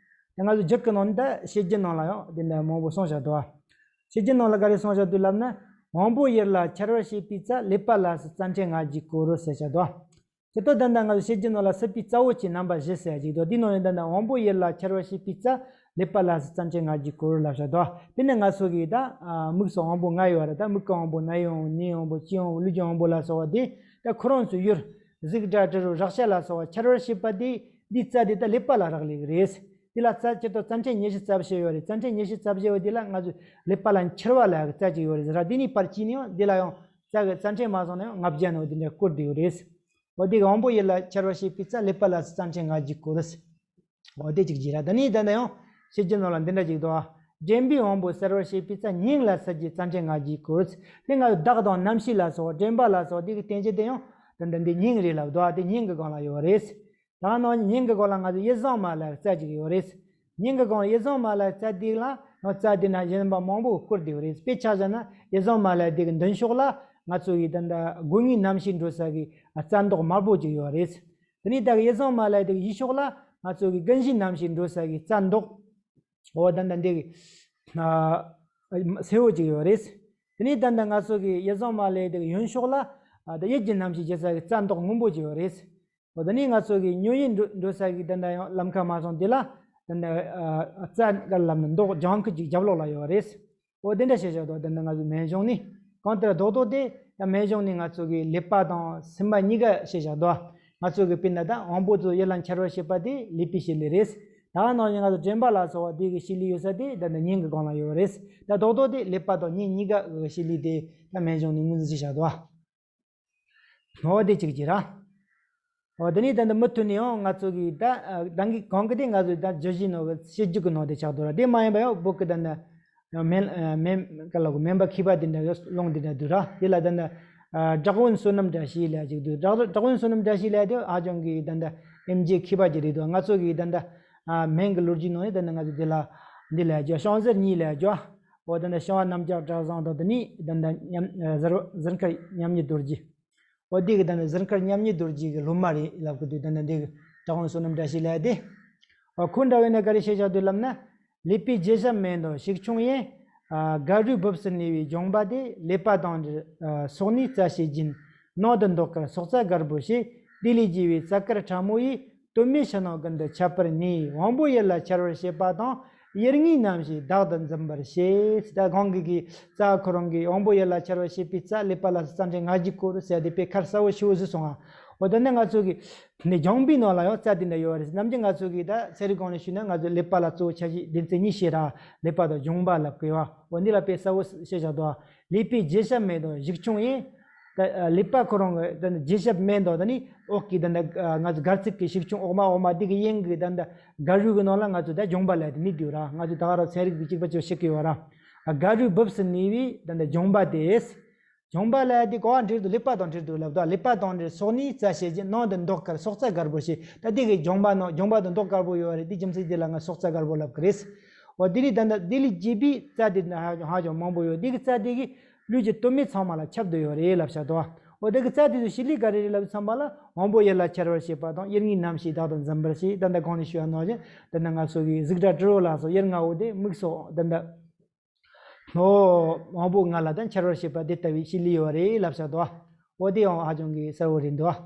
ད་ང་ཚོ་རྒྱུད་ཀྱི་ནང་ནས་ད་བཤད་རྒྱུད་ནང་ལ་ཡང་འདི་འདྲ་མང་པོ་གསུངས་བཞག་འདུག་བ། བཤད་རྒྱུད་ནང་ལ་ག་རེ་གསུངས་བཞག་འདུག་ལབ་ན། དབང་པོ་ཡུལ་ལ་འཆར་བར་བྱེད་པའི་རྩ་ལེགས་པ་ལ་སོགས་རྩ་ཕྲན་ལྔ་གྱིས་གོས་རོ་ཟེར་བཞག་འདུག་བ། དེ་ལྟར་ད་ལྟ་ང་ཚོ་བཤད་རྒྱུད་ནང་ལ་སྲིད་པའི་རྩ་བོ་ཆེ་རྣམ་པ་བཞི་ཟེར་ཡ་ཅིག་འདུག་དེའི་ནང་ནས་ད་ལྟ་དབང་པོ་ཡུལ་ལ་འཆར་བར་བྱེད་པའི་རྩ་ལེགས་པ་ལ་སོགས་རྩ་ཕྲན་ལྔ་གྱིས་གོས་རོ་ལབ་བཞག་འདུག་དཔེར་ན་ང་ཚོ་གི་ད་མིག་སོགས་དབང་པོ་ལྔ་ཡོད་རེད། ད་མིག་གི་དབང་པོ་སྣ་ཡི་དབང་པོ་སྣའི་དབང་པོ་ལྕེའི་དབང་པོ་ལུས་ཀྱི་དབང་པོ་ལ་སོགས་པ་དེ་ད་ཁོ་རང་ཚོའི་ཡུལ་གཟུགས་སྒྲ་དྲི་རོ་རེག་བྱ་ལ་སོགས་པ་འཆར་བར་བྱེད་པ་དེ་འདིའི་རྩ་དེ་ད་ལེགས་པ་ལ་རག་ལས་ཀྱི་རེད། འདི་ལ་རྩ་སྤྱིར་བཏང་རྩ་ཕྲན་ཉི་ཤུ་རྩ་བཞི་ཡོད་རེད། རྩ་ཕྲན་ཉི་ཤུ་རྩ་བཞི་བོ་འདི་ལ་ང་ཚོས་ཀླད་པ་ལ་འཁྱེར་བ་ལབ་ཀྱི་རྩ་གཅིག་ཡོད་རེད་ཟེར་ར། འདི་ནི་ཕར་གཅིག་ནི་ཡང་འདི་ལ་ཡང་རྩ་གི་རྩ་ཕྲན་མ་སོང་ན་ཡང་ལྔ་བརྒྱ་ནང་འདི་འདྲ་བསྐུར་བསྡད་ཡོད་རེད། འོ་དེ་གི་དབང་པོ་ཡིད་ལ་འཆར་བར་བྱེད་པའི་རྩ་ཀླད་པ་ལ་རྩ་ཕྲན་ལྔ་བརྒྱས་བསྐུར་རེད། འོ་དེ་གཅིག་བྱས་ར། ད་ནི་ད་ལྟ་ཡང་བཤད་རྒྱུ་ནང་ལ་འདི་འདྲ་ཅིག་འདུག་ཨ། དྲན་པའི་དབང་པོ་གསལ་བར་བྱེད་པའི་རྩ་སྙིང་ལ་གསལ་གྱི་རྩ་ཕྲན་ལྔ་བརྒྱས་བསྐུར། དེ་ང་ཚོ་བདག་དང་རྣམ་ཤེས་ལ་སོགས་དྲན་པ་ལ་སོགས་དེ་གི་རྟེན་གཞི་དེ་ཡང་ད་ལྟ་འདི་སྙིང་རེད་ལབ་འདུག་ཨ། དེ་སྙིང་གི་སྒང་ལ་ཡོད་རེད། ད་ནང་སྙིང་གི་སྒང་ལ་ང་ཚོ་ཡིད་བཟུང་མ་ལབ་རྩ་གཅིག་ཡོད་རེད། སྙིང་གི་སྒང་ལ་ཡིད་བཟུང་མ་ལབ་རྩ་དེ་ལ་ཡང་རྩ་དེ་ན་གཞན་པ་མང་པོ་བསྐུར་བསྡད་ཡོད་རེད། དཔེ་ཆ་བཞག་ན་ཡིད་བཟུང་མ་ལབ་དེ་གི་མདུན་ཕྱོགས་ལ་ང་ཚོ་གི་ད་ལྟ་སྒོ་ལྔའི་རྣམ་ཤེས་འགྲོ་ས་གི་རྩ་མདོག་དམར་པོ་ཅིག་ཡོད་རེད། དེ་ནས་ད་གི་ཡིད་བཟུང་མ་ལབ་དེ་གི་གཞི་ཕྱོགས་ལ་ང་ཚོ་གི་ཀུན་གཞིའི་རྣམ་ཤེས་འགྲོ་ས་གི་རྩ་མདོག་འོ་ད་ལྟ་འདི་གི་ཨ་སེར་པོ་ཅིག་ཡོད་རེད། དེ་ནས་ད་ལྟ་ང་ཚོ་གི་ཡིད་བཟུང་མ་ལབ་དེ་གི་གཡོན་ཕྱོགས་ལ་ཨ་ད་ཡིད་ཀྱི་རྣམ་ཤེས་སྐྱེ་ས་གི་རྩ་མདོག་སྔོན་པོ་ཅིག་ཡོད་རེད། འོ་ད་ནི་ང་ཚོ་གི་ཉོན་ཡིད་འགྲོ་འགྲོ་ས་གི་ད་ལྟ་ཡང་ལམ་ཁ་མ་སོང་དེ་ལ་ད་ལྟ་ཨ་རྩ་ག་ལབ་ན་མདོག་ལྗང་ཁུ་ཅིག་རྒྱབ་ལོགས་ལ་ཡོད་རེད། འོ་དེ་འདྲ་བྱས་བཞག་འདུག་ད་ལྟ་ང་ཚོ་སྨན་གཞུང་ནི་གང་ལྟར་རྡོག་རྡོག་དེ་ད་སྨན་གཞུང་ནི་ང་ཚོ་གི་ཀླད་པ་དང་སེམས་པ་གཉིས་ཀ་བྱས་བཞག་འདུག་ང་ཚོ་གི་དཔེར་ན་ད་དབང་པོ་ཚོ་ཡིད་ལ་འཆར་བར་བྱེད་པ་དེ་ཀླད་པའི་བྱེད་ལས་རེད། ད་ནང་བཞིན་ང་ཚོ་དྲན་པ་ལ་སོགས་པ་དེ་གི་བྱེད་ལས་ཡོད་ས་དེ་ད་ལྟ་སྙིང་གི་སྒང་ལ་ཡོད་རེད། ད་རྡོག་རྡོག་དེ་ཀླད་པ་དང་སྙིང་གཉིས་ཀ་གི་བྱེད་ལས་དེ་ད་སྨན་གཞུང་ནི་ངོས་འཛིན་བྱས་བཞག་འདུག་འོ་དེ་གཅིག་བྱས་ར། འོ་དེ་ནས་ད་ལྟ་མུ་མཐུད་ནས་ཡང་ང་ཚོ་གི་ད་ཨ་ད་གི་གང་གི་དེ་ང་ཚོ་ད་བརྗོད་གཞིའི་ནང་གི་བཤད་རྒྱུད་ཀྱི་ནང་དེ་ཆགས་འདུག་ར། དེ་མ་ཡིན་པ་ཡང་བོད་ཀྱི་ད་ལྟ་སྨན་ཨ་སྨན་ག་ལ་གོ་སྨན་པ་མཁས་པ་དེ་འདྲ་ཡོད་ལུང་དེ་འདྲ་འདུག་ར། དེ་ལ་ད་ལྟ་ཨ་གྲགས་བུམ་བསོད་ནམས་བཀྲ་ཤིས་ལབ་ཅིག་འདུག་གྲགས་གྲགས་བུམ་བསོད་ནམས་བཀྲ་ཤིས་ལབ་དེ་ཧ་ཅང་གི་ད་ལྟ་ཨེམ་ཆི་མཁས་པ་ཅིག་རེད་འདུག་ང་ཚོ་གི་ད་ལྟ་ཨ་སྨན་གྱི་ལོ་རྒྱུས་ནང་ནས་ད་ལྟ་ང་ཚོ་དེ་ལ་འདི་ལབ་རྒྱུ་བྱང་ཟུར་གཉིས་ལབ་རྒྱུ། འོ་ད་ནི་ཤིང་བ་རྣམ་རྒྱལ་གྲྭ་བཟང་དང་དེ་ནི་ད་ལྟ་མཉམ་ཨ་ཟུར་ཟུར་མཁར་མཉམ་ཉིད་རྡོ་རྗེ། འོ་འདི་གི་ད་ནི་ཟུར་མཁར་མཉམ་ཉིད་རྡོ་རྗེ་གི་སློབ་མ་རེད་ལབ་གི་འདུག་ད་ནི་འདི་གི་གྲགས་བུམ་བསོད་ནམས་བཀྲ་ཤིས་ལབ་དེ། འོ་ཁོ་འདྲ་བས་ན་ག་རེ་བཤད་བཞག་འདུག་ལབ་ན། ཀླད་པའི་རྗེས་ཞབས་སྨན་དང་ཞིག་ཆུང་ཡིན། ཨ་སྒ་རུས་སྦུབས་སུ་གནས་པའི་སྦྱོང་བ་དེ་ཀླད་པ་དང་འདྲེས་ཨ་སོགས་ནས་རྩ་བྱེད་ཀྱིན། ནང་དུ་འདོགས་ཀར་སྲོག་རྩ་དཀར་པོ་ཞེས། དེ་ལས་སྐྱེ་བའི་རྩ་དཀར་ཕྲ་མོ་ཡིས། དོན་མེད་ཕྱི་ནང་ཀུན་ཏུ་ཁྱབ་པར་ནུས། དབང་པོ་ཡིད་ལ་འཆར་བར་བྱེད་པ་དང་། ཡིད་གཉིས་རྣམ་ཤེས་བདག་ཏུ་འཛིན་པར་བྱེད། ད་གོང་གི་གི་རྩ་ཁོ་རང་གི་དབང་པོ་ཡིད་ལ་འཆར་བར་བྱེད་པའི་རྩ་ཀླད་པ་ལ་རྩ་ཕྲན་ལྔ་བརྒྱས་བསྐོར་ཟེར་དེ་དཔེ་ཁ་གསལ་བོ་ཞེ་པོ་ཞིག་སོང་ང་། འོ་ད་ནི་ང་ཚོ་གི་ནི་སྦྱོང་བའི་ནང་ལ་ཡང་རྩ་དེ་འདྲ་ཡོད་རེད། ནམ་རྒྱུན་ང་ཚོ་གི་ད་ཚན་རིག་སྒང་ནས་ཞུས་ན་ང་ཚོ་ཀླད་པ་ལ་གཙོ་བོ་ཆ་བཞག་སྡེ་ཚན་གཉིས་བཤད་ར། ཀླད་པ་དང་སྦྱོང་བ་ལབ་གི་ཡོད། འོ་འདི་ལ་དཔེ་གསལ་བོ་བཤད་བཞག་འདུག་ཀླད་པའི་རྗེས་ཞབས་སྨན་དང་ཞིག་ཆུང་ཡིན། ད་ཀླད་པ་ཁོ་རང་གི་ད་ནི་རྗེས་ཞབས་སྨན་དང་ད་ནི་འོག་གི་ད་ནི་ང་ཚོ་སྒལ་ཚིགས་ཀྱི་ཞིག་ཆུང་འོག་མ་འོག་མ་འདི་གི་གཡས་གི་ད་ནི་སྒ་རུས་གི་ནང་ལ་ང་ཚོ་ད་སྦྱོང་བ་ལབ་དེ་ནི་འདུག་ར། ང་ཚོ་ད་ག་རང་ཚན་རིག་པའི་གཅིག་པ་ཚོ་ཤེས་ཀྱི་ཡོད་ར། སྒ་རུས་སྦུབས་སུ་གནས་པའི་ད་ནི་སྦྱོང་བ་དེ། སྦྱོང་བ་ལབ་དེ་ག་བ་འབྲེལ་འདུག་ཀླད་པ་དང་འབྲེལ་འདུག་ལབ་དོ། ཀླད་པ་དང་འབྲེལ་སོགས་ནས་རྩ་བྱེད་ཀྱི་ནང་དུ་འདོགས་ཀར་སྲོག་རྩ་དཀར་པོ་ཞེས། ད་དེ་གི་སྦྱོང་བ་ནང་སྦྱོང་བ་དང་མདོག་དཀར་པོ་ཡོད་རེད། དེ་རྒྱུ་མཚན་དེ་ལ་ང་སྲོག་རྩ་དཀར་པོ་ལབ་ཀྱི་རེད། འོ་དེ་ནི་ད་ལྟ་དེ་ལས་སྐྱེས་པའི་རྩ་དེ་ནི་ཧ་ཧ་ཅང་མང་པོ་ཡོད། དེ་གི་རྩ་དེ་གི་ལུས་ཀྱི་དོན་མེད་ཚང་མ་ལ་ཁྱབ་བསྡད་ཡོད་རེད་ལབ་བྱ་དོ། འོ་དེ་གི་རྩ་དེ་ཚོ་བྱེད་ལས་ག་རེ་རེད་ལབ་ཙམ་པ་ལ་དབང་པོ་ཡིད་ལ་འཆར་བར་བྱེད་པ་དང་ཡིད་གཉིས་རྣམ་ཤེས་བདག་ཏུ་འཛིན་པར་བྱེད། ད་ལྟ་གོང་ནས་ཞུས་པ་ནང་བཞིན་ད་ལྟ་ང་ཚོ་གི་གཟུགས་སྒྲ་དྲི་རོ་ལ་སོགས་ཡུལ་ལྔ་བོ་དེ་མིག་སོགས་ད་ལྟ། ལྷོ། དབང་པོ་ལྔ་ལ་ད་འཆར་བར་བྱེད་པ་དེ་ལྟ་བུའི་བྱེད་ལས་ཡོད་རེད་ལབ་བྱ་དོ། འོ་དེ་ཡང་ཧ་ཅང་གི་གསལ་བོ་རེད་འདུག་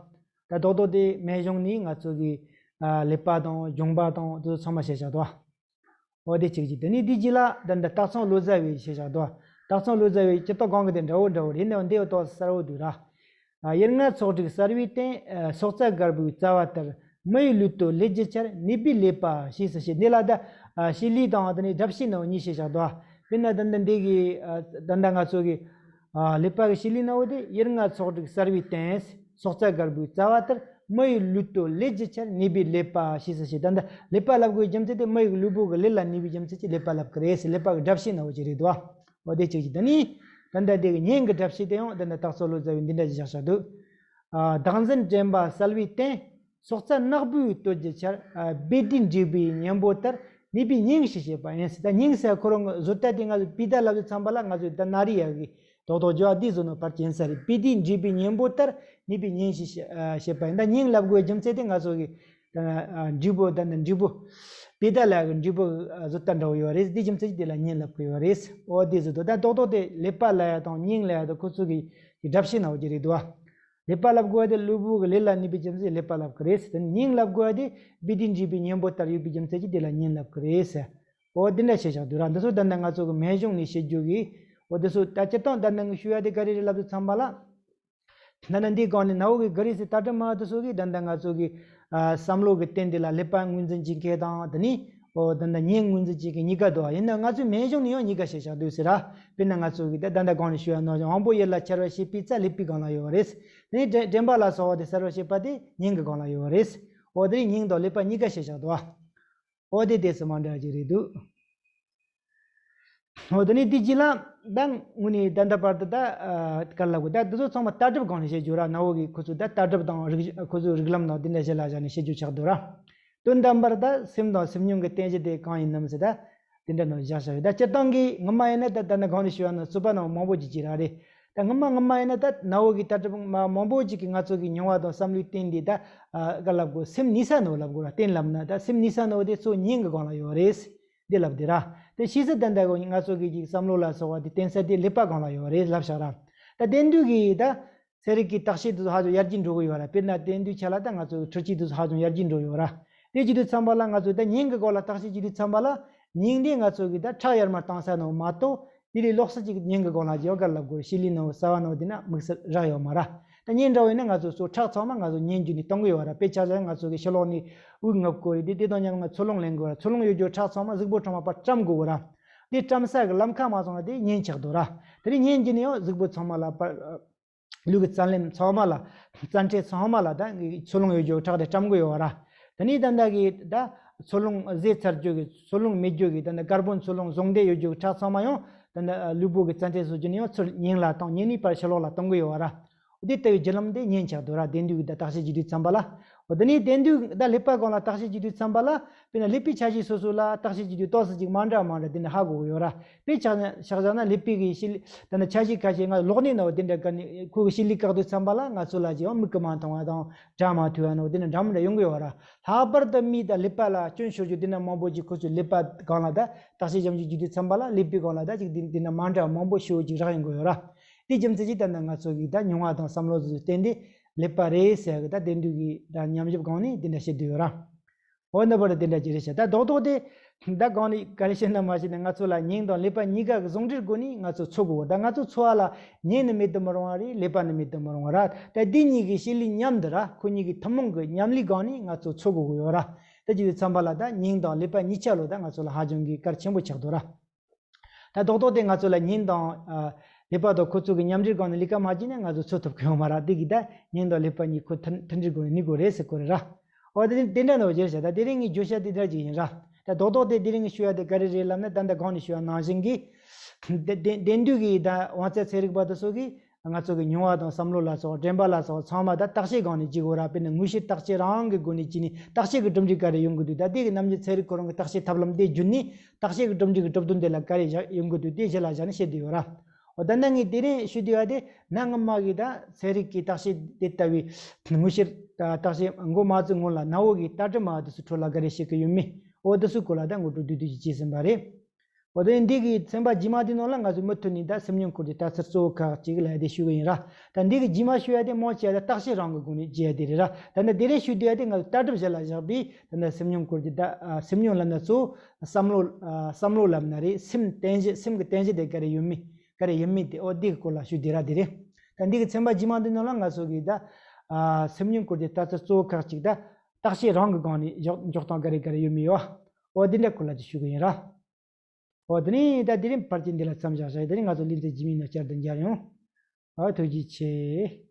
ད་རྡོག་རྡོག་དེ་སྨན་གཞུང་ནས་ང་ཚོ་གི་ཨ་ཀླད་པ་དང་སྦྱོང་བ་དང་དེ་ཚོ་ཚང་མ་བཤད་བྱ་དོ། འོ་དེ་གཅིག་གཅིག་དེ་ནས་དེ་རྗེས་ལ་ད་འདི་སྟག་ཚང་ལོ་ཙཱ་བས་བཤད་བྱ་དོ། སྟག་ཚང་ལོ་ཙཱ་བས་སྤྱིར་བཏང་གང་གི་དེ་འདྲ་བོ་འདྲ་བོ་རེད། ཡིན་ནའང་འདི་ཡང་ཏོག་གསལ་བོ་འདུག་ར། ཨ་ཡུལ་ལྔ་ཚོགས་དྲུག་གསལ་བའི་སྟེང་། ཨ་སྲོག་རྩ་དཀར་པོའི་རྩ་བ་ལྟར། མི་ཡི་ལུས་དོན་ལས་རྒྱུ་ཆར། ནུས་པས་ཀླད་པ་ཞེས་སུ་བྱ། འདི་ལ་ད་ཨ་བྱེད་ལས་དང་དེ་ནས་སྒྲ་བྱས་ནང་གཉིས་བཤད་བཞག་འདུག་དཔེར་ན་ད་ལྟ་འདི་གི་ཨ་ད་ལྟ་ང་ཚོ་གི་ཨ་ཀླད་པ་གི་བྱེད་ལས་ནང་བོ་དེ་ཡུལ་ལྔ་ཚོགས་དྲུག་གསལ་བའི་སྟེང་། སྲོག་རྩ་དཀར་པོའི་རྩ་བ་ལྟར། མི་ཡི་ལུས་དོན་ལས་རྒྱུ་ཆར། ནུས་པས་ཀླད་པ་ཞེས་སུ་བྱ། ད་ལྟ་ཀླད་པ་ལབ་དགོས་རྒྱུ་མཚན་དེ་མི་ཡི་ལུས་པོ་གི་ལས་ལ་ནུས་པའི་རྒྱུ་མཚན་གྱིས་ཀླད་པ་ལབ་ཀྱི་རེད་ཟེར། ཀླད་པ་གི་སྒྲ་བྱས་ནང་བོ་ཅིག་རེད་འདུག་འོ་དེ་གཅིག་གཅིག་དེ་ནི་ད་ལྟ་དེ་གི་སྙན་གི་སྒྲ་བྱས་དེ་ཡང་ད་ལྟ་སྟག་ཚང་ལོ་ཙཱ་བས་འདི་འདྲ་ཞིག་བཞག་བཞག་འདུག་ཨ་བདག་འཛིན་དྲན་པ་གསལ་བའི་སྟེང་། སྲོག་རྩ་ནག་པོས་གཏོད་རྒྱུ་ཆར། ཨ་སྦས་དུས་འདྲིས་པའི་གཉེན་པོ་ལྟར། ནུས་པས་མྱིང་ཞེས་བྱེད་པ་ཡིན་ཟེར། ད་མྱིང་ཟེར་ཁོ་རང་གི་བཟོ་ལྟ་དེ་ང་ཚོ་པི་ཏ་ལབ་དུས་ཙམ་པ་ལ་ང་ཚོ་ད་ན་རི་ཡ་གི་རྡོག་རྡོག་རྒྱུ་བ་འདི་བཟོ་ནོ་ཕར་གྱིན་ས་རེད། སྦས་དུས་འདྲིས་པའི་གཉེན་པོ་ལྟར། ནུས་པས་མྱིང་ཞེས་བྱེད་པ་ཡིན། ད་མྱིང་ལབ་དགོས་རྒྱུ་མཚན་དེ་ང་ཚོ་གི་ད་འབྲས་བུ་ད་ནི་འབྲས་བུ་པི་ཏ་ལ་གི་འབྲས་བུ་བཟོ་ལྟ་འདྲ་བོ་ཡོད་རེད། འདི་རྒྱུ་མཚན་གྱིས་དེ་ལ་མྱིང་ལབ་ཀྱི་ཡོད་རེད། འོ་དེ་བཟོ་དོ། ད་རྡོག་རྡོག་དེ་ཀླད་པ་ལ་ཡ་དང་སྙིང་ལ་ཡ་དང་ཁོ་ཚོ་གི་སྒྲ་བྱས་ནང་བོ་ཅིག་རེད་འདུག་བ། ཀླད་པ་ལབ་དགོས་དེ་གློ་བུར་གི་ལས་ལ་ནུས་པའི་རྒྱུ་མཚན་གྱིས་ཀླད་པ་ལབ་ཀྱི་རེད། དེ་ནི་སྙིང་ལབ་དགོས་དེ་སྦས་དུས་འདྲིས་པའི་གཉེན་པོ་ལྟར་ཡོད་པའི་རྒྱུ་མཚན་གྱིས་དེ་ལ་སྙིང་ལབ་ཀྱི་རེད་ཟེར། འོ་འདི་འདྲ་བྱས་བཞག་འདུག་ར། འདི་ཚོ་ད་ནི་ང་ཚོ་གི་སྨན་གཞུང་ནས་བཤད་རྒྱུ་གི་འོ་དེ་ཚོ་ད་སྤྱིར་བཏང་ད་ནི་ངས་ཞུ་ཡ་དེ་ག་རེ་རེད་ལབ་དུས་ཙམ་པ་ལ། ད་ནི་འདིའི་སྒང་ནས་ནའོ་གི་ག་རེ་ཟེར་ད་དྲི་མ་དེ་ཚོ་གི་ད་ནི་ང་ཚོ་གི་ཨ་བསམ་བློ་གི་རྟེན་འདི་ལ་ཀླད་པ་ངོས་འཛིན་བྱེད་མཁན་དང་དེ་ནི་ ཨོ་ད་ལྟ་སྙན་ངོས་འཛིན་བྱེད་མཁན་གཉིས་ཀ་འདུག་ཨ། ཡིན་ན་ང་ཚོའི་མིང་གཞུང་ནས་ཡང་གཉིས་ཀ་བྱས་བཞག་འདུག་ཟེར་ར། དཔེར་ན་ང་ཚོ་གི་ད་ད་ལྟ་གོང་ནས་ཞུས་པ་ནང་བཞིན་དབང་པོ་ཡུལ་ལ་འཆར་བར་བྱེད་པའི་རྩ་ལེགས་པའི་སྒང་ལ་ཡོད་རེད། དེ་ནས་དྲན་དྲན་པ་ལ་སོགས་པ་དེ་གསལ་བར་བྱེད་པ་དེ་སྙན་གྱི་སྒང་ལ་ཡོད་རེད། ཨོ་དེ་ནས་སྙན་དང་ལེགས་པ་གཉིས་ཀ་བྱས་བཞག་འདུག་ཨ། ཨོ་དེ་དེ་སུ་མ་འདྲ་ཅིག་རེད་འདུག་ཨོ་དེ་ནས་དེ་རྗེས་ལ་ད་དངོས་གནས་ད་ལྟ་བར་དུ་ད་ཨ་ག་རེ་ལབ་དགོས། ད་འདི་ཚོ་ཚང་མ་ལྟ་གྲུབ་སྒང་ནས་བཤད་རྒྱུ་ར། ནང་བོ་གི་ཁོ་ཚོ་ད་ལྟ་གྲུབ་དང་རིག་ཁོ་ཚོའི་རིགས་ལམ་དང་དེ་འདྲ་བཤད་ལ་བཞག་ནས་བཤད་རྒྱུ་ཆགས་འདུག་ར། དོན་དམ་པར་ད་སེམས་དང་སེམས་མྱོང་གི་རྟེན་གཞི་དེ་གང་ཡིན་ནམ་ཟེར་ད། དེ་འདྲ་ནང་བཞག་བཞག་ཡོད། ད་སྤྱིར་བཏང་གི་ངོ་མ་ཡིན་ན་ད་ད་ནི་གང་ནས་ཞུ་བ་ན་རྩོད་པ་ནང་མང་པོ་ཅིག་ཅིག་ར་རེད། ད་ངོ་མ་ངོ་མ་ཡིན་ན་ད་ནང་བོ་གི་ལྟ་གྲུབ་མ་མང་པོ་ཅིག་གིས་ང་ཚོ་གི་མྱོང་བ་དང་བསམ་བློའི་རྟེན་དེ་ད་ཨ་ག་ལབ་དགོས། སེམས་གནས་ས་ནོ་ལབ་དགོས་ར། རྟེན་ལབ་ན་ད་སེམས་གནས་ས་ནོ་དེ་གཙོ་སྙན་གི་སྒང་ལ་ཡོད་རེད། འདི་ལབ་དེ་ར། དེ་ཤེས་ས་ད་ད་གོ་ང་ཚོ་གི་ཅིག་བསམ་བློ་ལ་སོགས་པ་དེ་རྟེན་ས་དེ་ལེགས་པ་སྒང་ལ་ཡོད་རེད་ལབ་བཞག་ར། ད་དེང་དུས་ཀྱི་ད་ཚན་རིག་གི་བརྟག་དཔྱད་དེ་ཚོ་ཧ་ཅང་ཡར་རྒྱས་འགྲོ་གི་ཡོད་ར། དཔེར་ན་དེང་དུས་ཆ་ལ་ད་ང་ཚོ་འཕྲུལ་ཆས་དེ་ཚོ་ཧ་ཅང་ཡར་རྒྱས་འགྲོ་ཡོད་ར། དེ་བྱེད་དུས་ཙམ་པ་ལ་ང་ཚོ་ད་སྙན་གྱི་སྐོར་ལ་བརྟག་དཔྱད་བྱེད་དུས་ཙམ་པ་ལ་སྙན་དེ་ང་ཚོ་གི་ད་ཁྲག་ཡར་མར་བཏང་ས་ནོ་མ་གཏོགས་དེ་ལས་ལོགས་སུ་ཅིག་སྙན་གྱི་སྒང་ལ་ཡོ་ག་ལབ་དགོས། ཤི་ལི་ནོ་ས་བ་ནོ་དེ་ན་དམིགས་བསལ་རག་ཡོད་མ་ར། ད་སྙན་འདྲ་བོ་ཡིན་ན་ང་ཚོ་སོ་ཁྲག་ཚང་མ་ང་ཚོ་སྙན་བརྒྱུད་ནས་གཏོང་གི་ཡོད་ར། དཔེ་ཆ་བཞག་ན་ང་ཚོ་གི་ཕྱི་ལོགས་ནས་དབུགས་རྔུབ་དགོས་རེད། དེ་དེ་དང་མཉམ་ང་ཚོ་རླུང་ལེན་དགོས་ར། ཚོར་རླུང་ཡོད་རྒྱུ་ཁྲག་ཚང་མ་གཟུགས་པོ་ཁྲོད་མ་ཕར་བཀྲམ་དགོས་ར། དེ་བཀྲམ་ས་གི་ལམ་ཁ་མ་སོང་ན་དེ་སྙན་ཆགས་འདུག་ར། དེ་ནས་སྙན་བརྒྱུད་ནས་ཡང་གཟུགས་པོ་ཚང་མ་ལ་ཕར་ལུས་ཀྱི་རྩ་ལེན་ཚང་མ་ལ་རྩ་འཕྲོད་ཚང་མ་ལ་ད་ཚོར་རླུང་ཡོད་རྒྱུ་ཁྲག་དེ་བཀྲམ་གི་ཡོད་ར། དེ་ནས་ད་ལྟ་གི་ད་ཚོར་རླུང་ཟད་ཚར་རྒྱུ་གི་ཚོར་རླུང་མེད་རྒྱུ་གི་ད་ལྟ་ཀར་བོན་ཚོར་རླུང་ཟུང་ལྡན་ཡོད་རྒྱུ་གི་ཁྲག་ཚང་མ་ཡང་ད་ལྟ་ལུས་པོ་གི་རྩ་འཕྲོད་སོ་བརྒྱུད་ནས་ཡང་ཚུར་སྙན་ལ་བཏང་། སྙན་ནས་ཕར་ཕྱི་ལོགས་ལ་གཏོང་གི་ཡོད་ར། དེ་ལྟ་བུའི་བརྒྱུད་ལམ་དེ་སྙན་ཆགས་འདུག་ར། དེང་དུས་ཀྱི་ད་བརྟག་དཔྱད་བྱེད་དུས་ཙམ་པ་ལ། འོ་དེ་ནས་དེང་དུས་ད་ཀླད་པ་སྒང་ལ་བརྟག་དཔྱད་བྱེད་དུས་ཙམ་པ་ལ། དཔེར་ན་ཀླད་པའི་ཆ་ཤས་སོ་སོ་ལ་བརྟག་དཔྱད་བྱེད་དུས་ཏོག་ཙམ་ཅིག་མ་འདྲ་མ་འདྲ་དེ་འདྲ་ཧ་གོ་གི་ཡོད་ར། དཔེ་ཆ་བཞག་ན་ཀླད་པའི་གི་ཤེས་ད་ནི་ཆ་ཤས་ཁ་ཤས་ང་གློག་བརྙན་ནང་དེ་འདྲ་ག་ནི་ཁོ་གི་ཤེས་ལས་བཀག་དུས་ཙམ་པ་ལ་ང་ཚོ་ལ་ཅིག་ཡང་མིག་གིས་མ་མཐོང་བ་དང་སྒྲ་མ་ཐོས་པ་ནོ་དེ་འདྲ་འདྲ་མི་འདྲ་ཡོང་གི་ཡོད་ར། ལྷག་པར་དུ་མིའི་ད་ཀླད་པ་ལ་སྐྱོན་ཤོར་རྒྱུ་དེ་འདྲ་མང་པོ་ཅིག་ཁོ་ཚོའི་ཀླད་པ་སྒང་ལ་ད་བརྟག་དཔྱད་ཞིབ་འཇུག་བྱེད་དུས་ཙམ་པ་ལ་ཀླད་པའི་སྒང་ལ་ད་ཅིག་དེ་འདྲ་མ་འདྲ་མང་པོ་ཤོར་ཅིག་རག་ཡོང་གི་ཡོད་ར། དེ་རྒྱུ་མཚན་གྱིས་ད་ནི་ང་ཚོ་གིས་ད་མྱོང་བ་དང་བསམ་བློ་ཚོ་བརྟེན་ཏེ་ཀླད་པ་རེད་ཟེར་གི་ད་དེང་དུས་ཀྱི་ད་ཉམས་ཞིབ་སྒང་ནས་དེ་འདྲ་བཤད་བསྡད་ཡོད་ར། འོ་ན་པར་དེ་འདྲ་ཅིག་རེད་ཤག་ད་རྡོག་རྡོག་དེ་ད་གང་ནས་ག་རེ་བཤད་ན་མ་བཤད་ན་ང་ཚོ་ལ་སྙིང་དང་ཀླད་པ་གཉིས་ཀ་གི་ཟུང་འབྲེལ་སྒོ་ནས་ང་ཚོ་འཚོ་དགོས། ད་ང་ཚོ་འཚོ་བ་ལ་སྙིང་ནི་མེད་དུ་མི་རུང་བ་རེད། ཀླད་པ་ནི་མེད་དུ་མི་རུང་བ་ར། ད་འདི་གཉིས་ཀྱི་བྱེད་ལས་མཉམ་དུ་ར། ཁོ་གཉིས་ཀྱི་ཐུན་མོང་གི་མཉམ་ལས་སྒང་ནས་ང་ཚོ་འཚོ་དགོས་ཀྱི་ཡོད་ར། ད་ཅིག་ཡོད་ཙམ་པ་ལ་ད་སྙིང་དང་ཀླད་པ་གཉིས་ཆ་ལོ་ད་ང་ཚོ་ལ་ཧ་ཅང་གི་གལ་ཆེན་པོ་ཆགས་འདུག་ར། ད་རྡོག་རྡོག་དེ་ང་ཚོ་ལ་སྙིང་དང་ཨ་ཀླད་པ་དང་ཁོ་ཚོ་གི་མཉམ་འབྲེལ་སྒང་ནས་ལས་ཀ་མ་བྱས་ན་ང་ཚོ་འཚོ་ཐུབ་ཀྱི་ཡོད་མ་རེད། དེ་གི་ད་སྙིང་དང་ཀླད་པ་གཉིས་ཁོ་མཐུན་མཐུན་སྒྲིལ་སྒོ་ནས་གནས་དགོས་རེད་ཟེར་གོ་རེད་ར། འོ་དེ་དེ་འདྲ་ནོ་བྱས་ཤག་ད་དེ་རིང་ངའི་བརྗོད་བྱ་དེ་འདྲ་ཅིག་ཡིན་ར། ད་རྡོག་རྡོག་དེ་དེ་རིང་ངས་ཞུ་ཡ་དེ་ག་རེ་རེད་ལབ་ན། ད་ད་གོང་ནས་ཞུ་ཡ་ནང་བཞིན་གི་དེ་དེ་དེང་དུས་ཀྱི་ད་དབང་རྩ་ཚན་རིག་པ་དེ་ཚོ་གིས་ང་ཚོ་གི་མྱོང་བ་དང་བསམ་བློ་ལ་སོགས་དྲན་པ་ལ་སོགས་ཚང་མ་ད་བརྟག་དཔྱད་སྒང་ནས་བྱེད་དགོས་ར། དཔེར་ན་དངོས་བཤེར་བརྟག་དཔྱད་རང་གི་སྒོ་ནས་བྱས་ནས་བརྟག་དཔྱད་ཀྱི་གྲུབ་འབྲས་ག་རེ་ཡོང་གི་འདུག་ད་དེ་གི་ནམ་རྒྱུན་ཚན་རིག་ཁོ་རང་གི་བརྟག་དཔྱད་ཐབས་ལམ་དེ་བརྒྱུད་ནས་བརྟག་དཔྱད་ཀྱི་གྲུབ་འབྲས་ཀྱི་གྲུབ་དོན་དེ་ལ་ག་རེ་བཞག་ཡོང་གི་འདུག་དེ་གཞི་ལ་བཞག་ནས་བཤད་བསྡད་ཡོད་ར། འོ་ད་ནི་ངས་དེ་རིང་ཞུ་བསྡད་ཡ་དེ་ནི་སྔོན་མ་གི་ད་ཚན་རིག་གི་བརྟག་དཔྱད་དེ་ལྟ་བུའི་དངོས་བཤེར་བརྟག་དཔྱད་འགོ་མ་བཙུགས་སྔོན་ལ་ནང་བོ་གི་ལྟ་གྲུབ་མ་དེ་ཚོའི་ཁྲོད་ལ་ག་རེ་བཤད་ཀྱི་ཡོད་མེད། འོ་དེ་ཚོའི་སྐོར་ལ་ད་ངོ་སྤྲོད་བསྡུས་བསྡུས་ཅིག་བྱས་ཟིན་པ་རེད། འོ་དེ་འདི་གི་ཚན་པ་རྗེས་མ་དེ་ནང་ལ་ང་ཚོས་མུ་མཐུད་ནས་ད་སེམས་མྱོང་སྐོར་གྱི་ལྟ་ཚུལ་གཙོ་བོ་ཁག་ཅིག་ལ་དེ་ཞུ་གི་ཡིན་ར། ད་འདི་གི་རྗེས་མ་ཞུ་ཡ་དེ་མང་ཆེ་བ་ད་བརྟག་དཔྱད་རང་གི་སྒོ་ནས་བྱེད་ཡ་དེ་རེད་ར། ད་ནི་དེ་རིང་ཞུ་བསྡད་ཡ་དེ་ང་ཚོ་ལྟ་གྲུབ་གཞི་ལ་བཞག་པའི་ད་ནི་སེམས་མྱོང་སྐོར་གྱི་ད་ཨ་སེམས་མྱོང་ལབ་ན་གཙོ་བོ་བསམ་བློ་ཨ་བསམ་བློ་ལབ་ན་རེད། སེམས་རྟེན་གཞི་སེམས་ཀྱི་རྟེན་གཞི་དེ་ག་རེ་ཡོད་མེད་ག་རེ་ཡིན་མིན་དེ་འོ་འདི་གི་སྐོར་ལ་ཞུ་བསྡད་ར། དེ་རིང་ད་འདི་གི་ཚན་པ་རྗེས་མ་འདི་ནང་ལ་ང་ཚོ་གི་ད་ཨ་སེམས་མྱོང་སྐོར་གྱི་ལྟ་ཚུལ་གཙོ་བོ་ཁག་ཅིག་ད་བརྟག་དཔྱད་རང་གི་སྒང་ནས་འཇོག་འཇོག་སྟངས་ག་རེ་ག་རེ་ཡོད་མེད་ཡོད་ཨ། འོ་འདི་འདྲ་སྐོར་ལ་ཅིག་ཞུ་གི་ཡིན་ར། འོ་དེ་ནས་ད་དེ་རིང་ཕལ་ཆེར་འདི་ལ་མཚམས་བཞག་བཞག་དེ་རིང་ང་ཚོ་ལེ་ཚན་རྗེས་མའི་ནང་བསྐྱར་དུ་མཇལ་ཡོང་། འོ་ཐུགས་རྗེ་ཆེ།